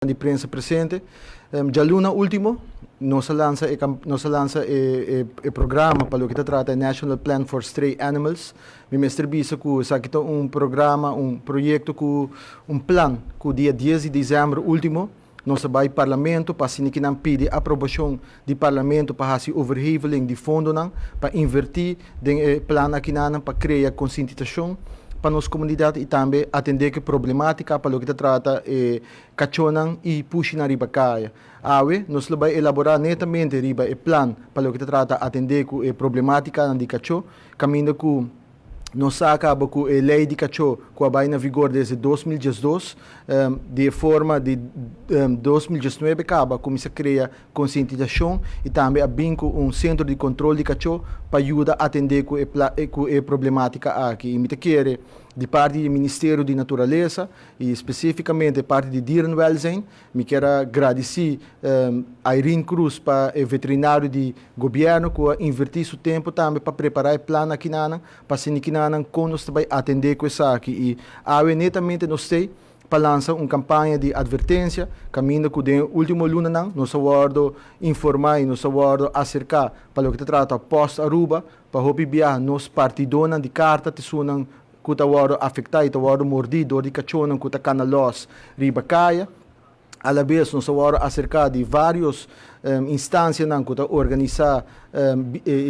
Di prensa presente. Djaluna último, nos a lansa e programa pa loke ta trata National Plan for Stray Animals. Mi mester bisa ku esaki ta un programa, un proyekto ku un plan ku dia 10 di desèmber último nos a bai parlamento pa asina ku nan pidi aprobashon di parlamento pa hasi overheveling di fondonan pa invertí den e plan akinan pa krea konsientisashon pa nos komunidat i tambe atendé ku problemátika pa loke ta trata e kachónan i pushinan riba kaya. Awe, nos lo bai elaborá netamente riba e plan pa loke ta trata atendé ku e problemátikanan di kachó, kaminda ku nos sa kaba ku e lei di kachó ku a bai na vigor desde 2012, di e forma di 2019 kaba kuminsá krea konsientisashon i tambe a bin ku un sentro di kontrol di kachó pa yuda atendé ku e problemátika aki. I mi ta kere di parti di Ministerio di Naturalesa i spesífikamente parti di Dierenwelzijn, mi ke gradisí Irene Cruz pa e veterinario di gobièrnu ku a invertí su tempu tambe pa prepará e plan akinan, pa asina kon nos tambe atendé ku esaki. I awe netamente nos tin pa lansa un kampaña di atvertensia, kaminda ku den último lunanan nos a wòrdu informá i nos a wòrdu aserká pa loke ta trata Post Aruba, pa hopi biaha nos partidónan di karta ta esunnan ku ta wòrdu afektá i ta wòrdu mordí dor di kachónan ku ta kana lòs riba kaya. A la bes nos a wòrdu aserká di vários instansianan ku ta organisá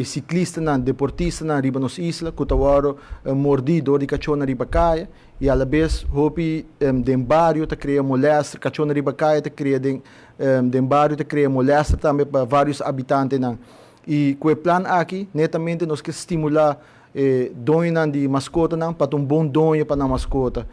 siklistanan, deportistanan riba nos isla, ku ta wòrdu mordí dor di kachónan riba kaya i a la bes hopi den bario ta krea molèster, kachónan riba kaya ta krea den bario, ta krea molèster tambe pa vários habitantenan. I ku e plan aki, netamente nos ke stimulá doñonan di maskotanan pa un bon doño pa nan maskota.